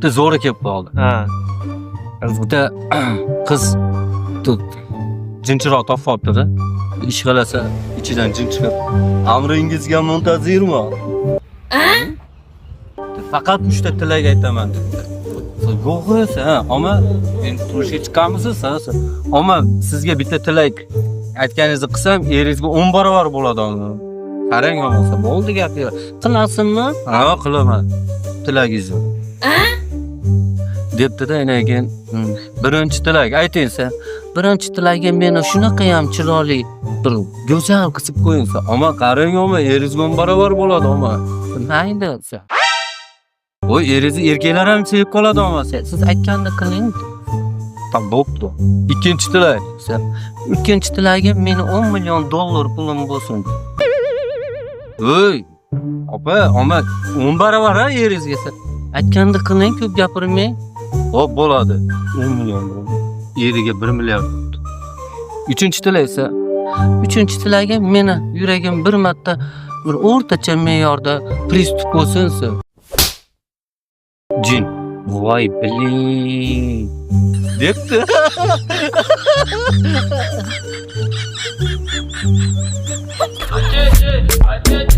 Bitta zo'ri kelib qoldi. Ha. Bitta qiz jinchiroq topib olibdi-da. Ish qilasa ichidan jin chiqib, amringizga muntazirman. Faqat 3 ta tilak aytaman debdi. Yo'q esa, ha, omma endi turmushga chiqqanmisiz? Ha, omma sizga bitta tilak aytganingizni qilsam, eringizga 10 barobar bo'ladi uni. Qarang bo'lmasa, bo'ldi gap yo'q. Qilasizmi? Ha, qilaman. Tilagingizni. Debdi-da, keyin birinchi tilak ayting sen. Birinchi tilagim meni shunaqa ham chiroyli bir go'zal qilib qo'ying. Omma qarang, omma eringizga 10 barobar bo'ladi, omma. Mayli desa. Voy, eringizni erkaklar ham sevib qoladi omma. Siz aytganini qiling. Tam bo'pti. Ikkinchi tilak. Ikkinchi tilagim meni 10 million dollar pulim bo'lsin. Voy, opa, omma 10 barobar ha eringizga. Aytganini qiling, ko'p gapirmang. Hop bo'ladi. 10 million. Eriga 1 milliard. Uchinchi tilak esa, uchinchi tilagim meni yuragim bir marta bir o'rtacha me'yorda приступ bo'lsin. Jin. Voy блин. Debdi. Ache, ache, ache.